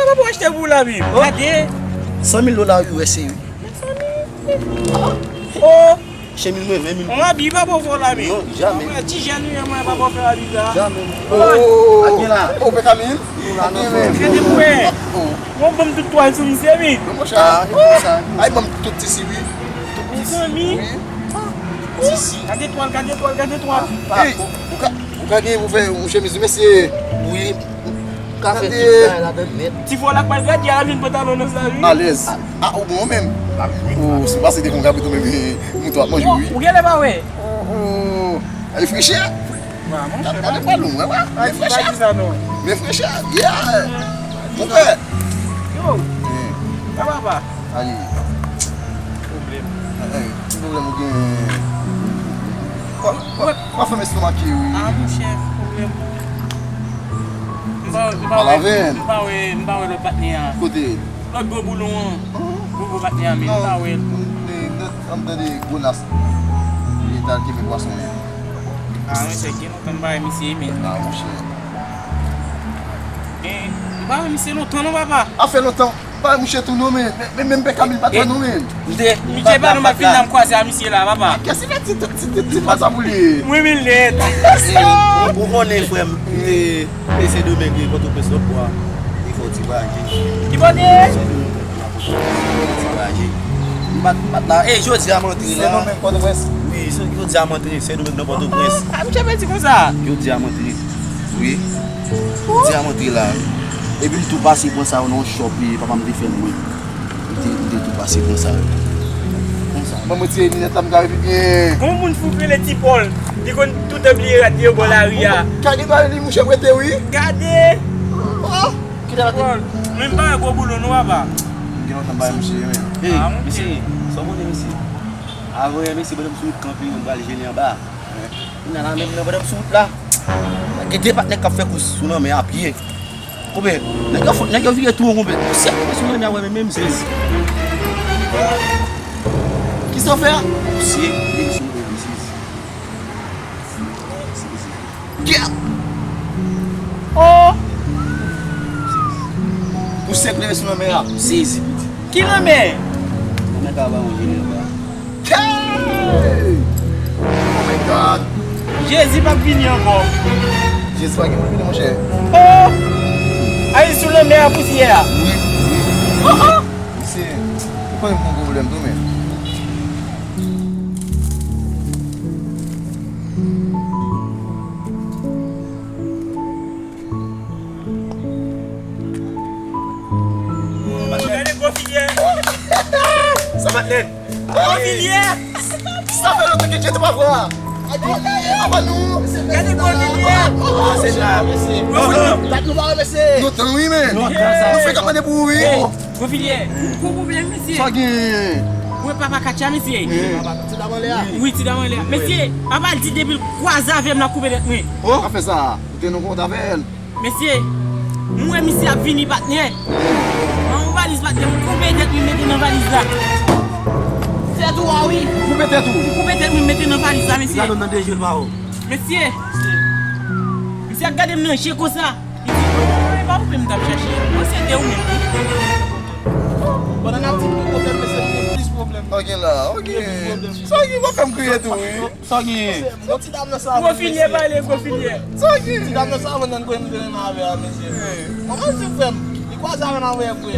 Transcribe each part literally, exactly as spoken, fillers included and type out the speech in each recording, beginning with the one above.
Papa achte pou la, wi. Gade. San mil dola, wi, wè, se wi. Mezanmi. Oh. Chemiz mwen, ven mil. Mwen abi pa bon fò la, wi. Non, jamè. Mwen ti jèn, wi, mwen pa bon fè abi sa. Jamè. Oh. Ak gen la. Oh, Benjamin. Gade pou wè. Mwen ban m tout twal sou misye, wi. Non, monchè. Ay, ban m tout tisi, wi. Tout tisi. Mezanmi. Wi. Tisi. Gade twal, gade twal, gade twal. Hey, ou ka, ou ka gen pou fè yon chemiz, mesye. Wi. Ka fè ti bagay ladan nèt. Ti fò la k pral gradi a la vin pantalon nan sa wi. Alèz. A ou bon menm. Ou sou pase devan kabrit ou menm, mouton ap manje wi. Ou genlè pa wè. Oh, oh. Ay frechè. Gade pa lou wè wè. Men frechè. Men frechè. Yeah. Konpè. Yo. Sa va pa? Ayi. Pwoblèm. Ki pwoblèm ou gen? W ap fè m estomak wi. Ah monchè, pwoblèm. M pa wè, m pa wè, m pa wè, m pa wè lòt patnè a. Kote? Lòt gwo boulon an. Gwo gwo patnè a, men m pa wè l. Non, m tande gwo nas. Li t al kenbe pwason an. Ah monchè, gen lontan m pa wè misye, men. Ah monchè. Men, m pa wè misye lontan non, papa. A fè lontan. Pa mouche tou non men, men menm pè Kamil pa t wè non men. Misye pa nan m ap vin la m kwaze a misye la papa. Kès ki fè ti ti ti ti pasa pou li? Wi men lèd. Ou konnen frè m, m te Sendomeng gen Pòtoprens lòt bò a. Li fè yon ti vwayaje. Ki kote? Ti vwayaje. M pa t m pa t la. E jodi a m antre la. Sendomeng Pòtoprens. Wi, jodi a m antre Sendomeng nan Pòtoprens. A misye pèdi konsa. Jodi a m antre. Wi. Di a m antre la. Epi m tou pase pran sa yo nan yon shop li papa m te fè l mwen. M te, m te tou pase pran sa yo. Konsa. Ban mwen tire linèt la m ka wè pi byen. Gon moun fou k rele Ti Pòl. Li konn toutan bliye rad li yo bò lari a. Ka gen bagay li mouche prete wi. Gade. Oh. Kite la. Pòl. Men m pa wè gwo boulon non papa. M gen lontan m pa wè misye men. Ey, mesye, sa w konnen mesye? Avan yè mesye pandan m sou wout kanpe m pral jene anba. Kounye a la menm nan pandan m sou wout la. Gen de patnè k ap fè kous sou lanmè a pye. Konpè, nèg yo fò, nèg yo vire tou konpè. Sèl konpè sou lanmè a wè menm menm sezi. Kisa w fè a? Pousye, menm sou lanmè a m sezi. Kè! Oh! Pousye k leve sou lanmè a. Sezi piti. Ki lanmè? Lanmè Kavayon jene anba. Hey! Oh my God! Jezi p ap vini ankò. Jezi pa gen pou l vini, monchè. Oh! Ay sou lanmè a pousyè a. Wi, wi. Oh, oh! Misye, ou konnen m gon pwoblèm tou, men. Gade gwo filyè. Sa pa t nèt. Gwo filyè. Sa fè lontan ke Dye te pa vwa. Apa nou. Gade gwo filyè. Se la. Gwo filyè. Dat nou pa wè mesye. Lontan wi men. Lontan sa. Nou fèk ap mande pou ou wi. Gwo filyè. Gwo pwoblèm mesye. Sa gen. Mwen papa Katya mesye. Ti dam anlè a. Wi ti dam anlè a. Mesye, papa l di depi l kwaze avè m l ap koupe tèt mwen. Oh. Afè sa. Ou te nan kont avè l. Mesye, m wè misye ap vini patnè. Ban yon valiz patnè, m koupe tèt mwen mete nan valiz la. Tèt ou a wi. Koupe tèt ou. M koupe tèt mwen mete nan valiz la, mesye. Gade nan de je l pa ou. Mesye. Misye ap gade m nan je konsa. Li di, "Mwen pa ou menm m t ap chache. Mwen se te ou menm." Pandan n ap di m gen pwoblèm, mesye, m gen plis pwoblèm. Ok la, ok. Sa ki va fè m kriye tou wi. Sa w genyen? Yon ti dam nan Savàn, mesye. Gwo filyè pale, gwo filyè. Sa w genyen? Ti dam nan Savàn nan kwen m te renmen avè a, mesye. Mwen pa di frè m, li kwaze avè m avè vre.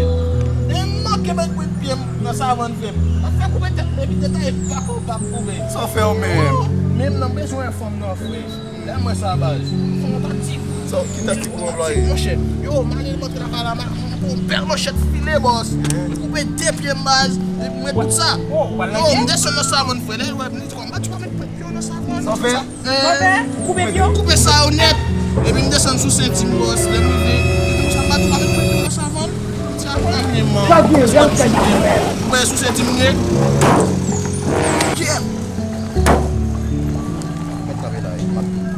E m manke met bwit pye m nan Savàn, frè m. L ap fè koupe tèt m, epi detaye pa kou p ap koupe. Sa w fè w menm? Menm nan bezwen fanm nan, frè. Lè mwen sa, baz. M fè yon taktik. Sa w, ki taktik ou anplwaye? Monchè, yo, m ale m antre lakay la, m pran yon bèl manchèt file, bòs. M koupe de pye m, baz. Epi m met tout sa. Yo, m desann nan Savàn, frè. Lè l wè m, li di, "Kòman m pa t met pye w nan Savàn?" Sa w fè? Koupe pye w? Koupe sa yo nèt. Epi m desann sou senti m, bòs. Lè m rive, li di konsa, "M pa tou pa met pye w nan Savàn." Sa pa gen man. Mwen sou senti m ye. Kè. Mèt kanpe la, e, m ap vini.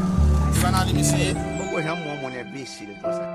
Li pa nan li, mesye. Poko janm wè yon moun enbesil konsa.